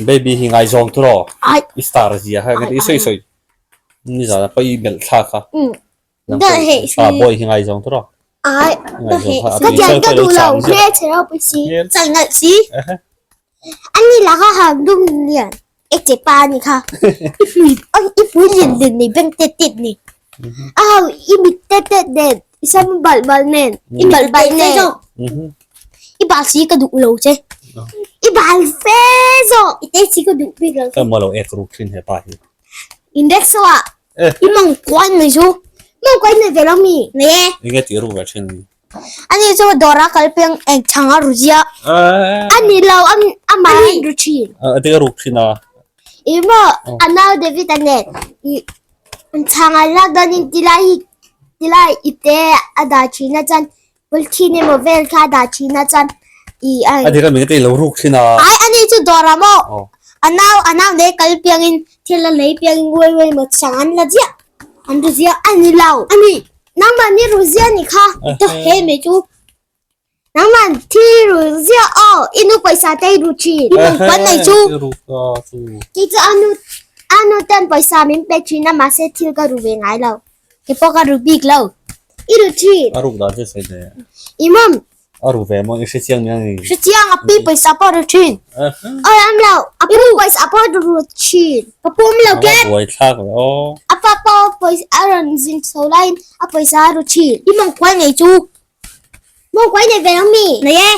Baby hi ngaizawng tur aw. I star zia kha i sawi sawi. Nizan a pai melh thla kha. Pa boy hi ngaizawng tur aw. Ai, ka tiang ka duh lo hmel chhe ropui si, chal nalh si. Ani la kha han dum lian e che pa ani kha. I pui i pui lian lian nei beng tet tet nei. A ho i mit tet tet nen i sam balh balh nen i balh balh nen. I bal si ka duh lo che. I bal fe zawk i te si ka duh bik lo che. Ka maw lo ek ruk thin he pa hi. Index so ah i mawng kuan mai chu. Mawng kuan nei ve lo mi? Nei e. Enge tih ruk ve thin ni? Ani chu dawr a kal piang eng chhang a ru zia. Ani lo a mah a ru thin. A te ka ruk thin a. I maw a nau David a nen i chhang an lak dawn in tilai hi tilai ipte a dah thin a chuan Pulthin emaw vel kha dah thin a chuan i a A dik a mi te i lo ruk thin a. Ai ani chu dawr ah maw a nau a nau nei kal piang in thil a lei piang in uai uai maw chang an la ziah an ru ziah a ni lo a ni nangmah ni ru ziah ni kha to he mai chu nangmah thi ru ziah aw i nu pawisa te i ru thin i mawng pawn nei chu kei chu a nu a nu ten pawisa min pe thin a mahse thil ka ru ve ngai lo. Ke pawh ka ru bik lo. I ru thin. A ruk dan chu sawi ve. I mum. A ru ve maw i hre chiang mai ani. Hre chiang a pi pawisa pawh ru thin. Awi am lo a pu pawisa pawh ru thin. Ka pu awm lo ke. A buai thlak ve aw. A pa pawh pawisa a rawn zin chho laiin a pawisa a ru thin. I mawng kual ngei chu. Mawng kual nei ve lo mi? Nei e.